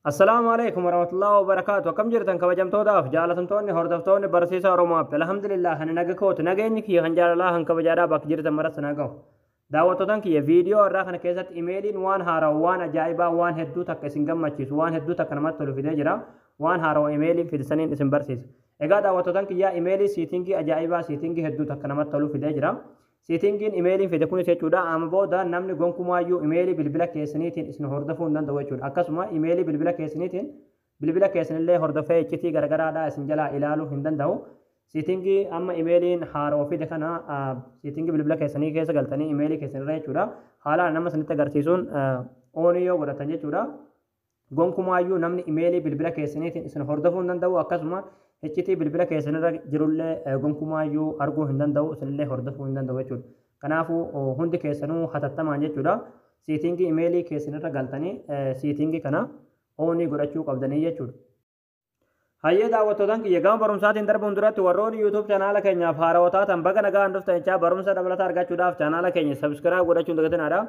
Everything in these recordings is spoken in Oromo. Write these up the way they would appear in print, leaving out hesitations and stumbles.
Assalaamu alaikum warahmatullahi wabarakaatu. Akkam jirtan kabajamtootaaf jaalatamtoonni hordoftoonni barsiisa Oromoo App? Alhamdulillah, ani naga kooti. Nageenyi kiyya kan jaalalaa kan kabajaadhaa bakka jirtan maratti na gahu. Daawwattootaan kiyya, viidiyoo irraa kana keessatti imeeliin waan haarawaa, waan ajaa'ibaa, waan hedduu takka isin gammachiisu, waan hedduu takka namatti tolu fidee jira. Waan haarawaa imeeliin fidisaniin isin barsiisa. Egaa daawwattootaan kiyya, imeelii setting ajaa'ibaa, setting hedduu takka namatti tolu fidee jira. Settingiin imeeliin fide kunis jechuudha, amma booda namni gonkumaayyuu imeelii bilbila keessaniitiin isin hordofuu hin danda'u jechuudha. Akkasuma imeelii bilbila keessaniitiin bilbila keessanillee hordofee iccitii garagaraadhaa isin jalaa ilaaluu hin danda'u. Setting amma imeeliin haarawaa fide kana, setting bilbila keessanii keessa galtanii imeelii keessanirra jechuudha. Haalaan nama isinitti agarsiisuun on yoo godhatan jechuudha. Gonkumaayyuu namni imeelii bilbila keessaniitiin isin hordofuu hin danda'u, akkasuma iccitii bilbila keessanirra jirullee gonkumaayyuu arguu hin danda'u, isinillee hordofuu hin danda'u jechuudha. Kanaafuu hundi keessanuu hatattamaan jechuudha, setting imeelii keessanirra galtanii setting kana on godhachuu qabdanii jechuudha. Hayyee daawwattootaan kiyya, gama barumsaatiin darbuun duratti warroonni YouTube chaanaala keenyaaf haarawaa taatan baga nagaan dhuftan jechaa, barumsa dabalataa argachuudhaaf chaanaala keenya subscribe godhachuun dagatinaadha.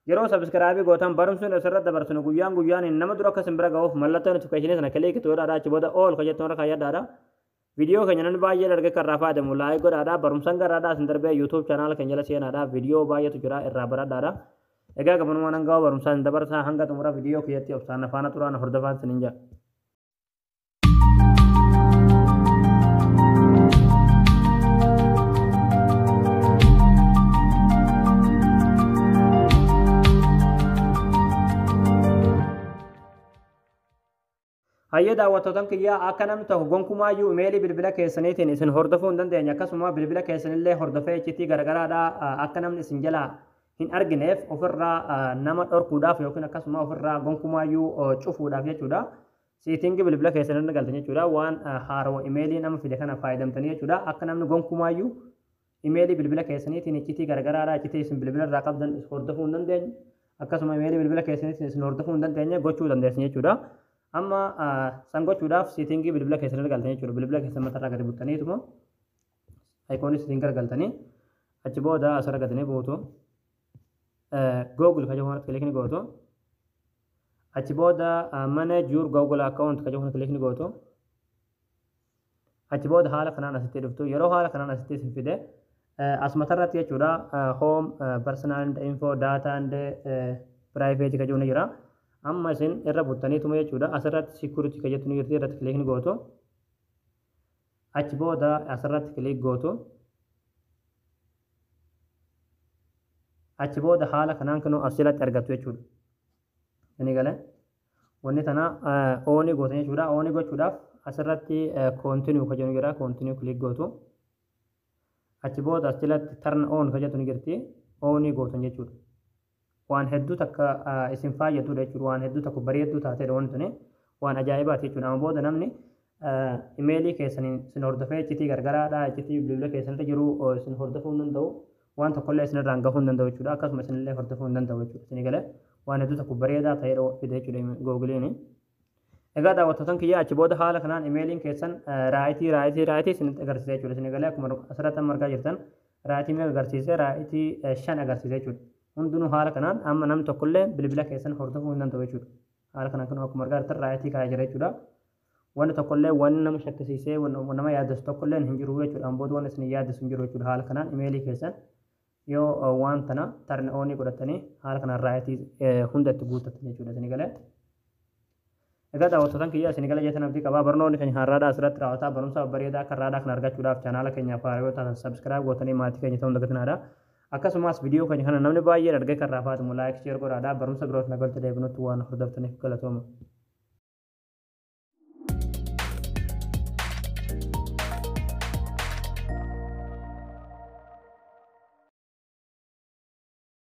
Yeroo subscribe gootan barumsuun asirratti dabarsinu guyyaan guyyaan nama dura akka isin bira ga'uuf mallattoo notification sana click godhaadha. Achi booda all kan jettu irra kaayyadhaadha. Viidiyoo keenya namni baay'ee argee kan irraa fayyadamu like godhaadha. Barumsaan garaadhaa isin darbee YouTube chaanaala keenya jala seenaadha. Viidiyoo baay'eetu jira, irraa baradhaadha. Egaa gabanumaan hanga barumsaan dabarsaa hanga xumura viidiyoo kiyyatti obsaan faana turaan hordofaan isiniin jedha. Hayyee daawwattootaan kiyyaa, akka namni tokko gonkumaayyuu imeelii bilbila keessaniitiin isin hordofuu hin dandeenye, akkasuma bilbila keessanillee hordofee iccitii garagaraadhaa akka namni isin jalaa hin argineef ofirraa nama dhorkuudhaaf yookiin akkasuma ofirraa gonkumaayyuu cufuudhaaf jechuudha. Setting bilbila keessanirra galtan jechuudha. Waan haarawaa imeelii nama fide kana fayyadamtanii jechuudha. Akka namni gonkumaayyuu imeelii bilbila keessaniitiin iccitii garagaraadhaa, iccitii isin bilbila irraa qabdan hordofuu hin dandeenye, akkasuma imeelii bilbila keessaniitiin isin hordofuu hin dandeenye gochuu dandeessan jechuudha. Amma san gochuudhaaf setting bilbila keessanirra galtan jechuudha. Bilbila keessan matarraa gadi buttaniituma icon setting galtanii achi booda asirra gadanii buutu. Google ka jedhu kanatti click ni gootu. Achi booda "Manage your Google account" ka jedhu kana click ni gootu. Achi booda haala kanaan asitti dhuftu. Yeroo haala kanaan asitti isin fide, as matarratti jechuudha, "Home", "Personal and info", "Data and privacy" ka jedhu ni jira. Amma isin irra buttaniituma jechuudha, asirratti "Security" ka jettu ni jirti, irratti click ni gootu. Achi booda asirratti click gootu. Achi booda haala kanaan kunuu as jalatti argattu jechuudha. Inni galee wanni tana on gootan jechuudha. On gochuudhaaf asirratti "Continue" ka jedhu jira. Continue click gootu. Achi booda as jalatti "Turn on" ka jettu ni jirti. On gootan jechuudha. Waan hedduu takka isin fayyadudha jechuudha. Waan hedduu takka bareedduu taateedha wanti tuni. Waan ajaa'ibaati jechuudha. Amma booda namni imeelii keessaniin isin hordofee iccitii gargaraadha. Iccitii bilbila keessanitti jiru isin hordofuu hin danda'u. Waan tokkollee isinirraan gahuu hin danda'u jechuudha. Akkasuma isinillee hordofuu hin danda'u jechuudha. Isin galee waan hedduu tokko bareedaa ta'ee fide jechuudha Googleiin. Egaa daawwattootaan kiyya, achi booda haala kanaan imeeliin keessan right right right isinitti agarsiisa jechuudha. Isin galee akkuma asirratti amma argaa jirtan right meeqa agarsiise? Right shan agarsiisa jechuudha. Hundinuu haala kanaan amma namni tokkollee bilbila keessan hordofuu hin danda'u jechuudha. Haala kanaan kun akkuma argaa jirtan right kaa'ee jira jechuudha. Wanni tokkollee, wanni nama shakkisiisee nama yaaddessu tokkollee hin jiru jechuudha. Amma booda wanni isin yaaddessu hin jiru jechuudha. Haala kanaan imeelii keessan yoo waan tana turn on godhatanii haala kanaan right hunda itti guuttatan jechuudha, isin galee. Egaa daawwattootaan kiyya, isin gala jettan abdii qabaa. Barnoonni keenya har'aadhaa asirratti raawwataa. Barumsa bareedaa akka har'aadhaa kana argachuudhaaf chaanaala keenyaaf haaraa yoo taatan subscribe gootanii maatii keenya ta'uun dagatinaadha. Akkasumas viidiyoo keenya kana namni baay'een argee kan irraa fayyadamu like, share godhaadha. Barumsa biroos nagalta deebinutti waan hordoftaniif galatooma.